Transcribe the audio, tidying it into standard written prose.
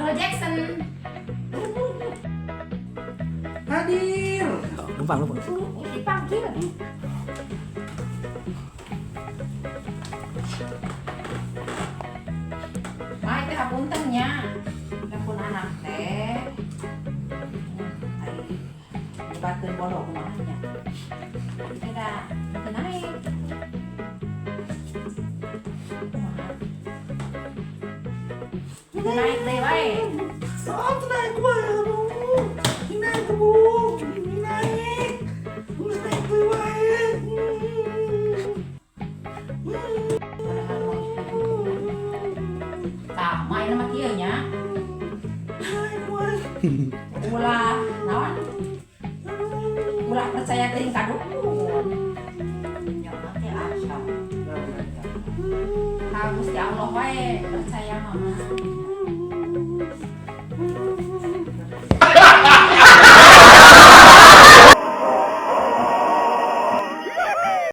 Michael Jackson. Hadir. Numpang, numpang. Dipanggil. Mah itu hapunten nya. Telepon anak teh. Ari nyebarkeun bodoh kumaha nya. Tidak, teu naik. Kumaha? Teu naik deui wae. Oh, tuh naik wae, Bu. Ini naik, Bu. Ini naik. Terus naik deui wae. Padahal mau tah, main mah kieu nya. Naik wae. Ulah naon? Ulah percaya teuing ka dukun. Ya teh asa. Ka Gusti Allah wae percaya mah.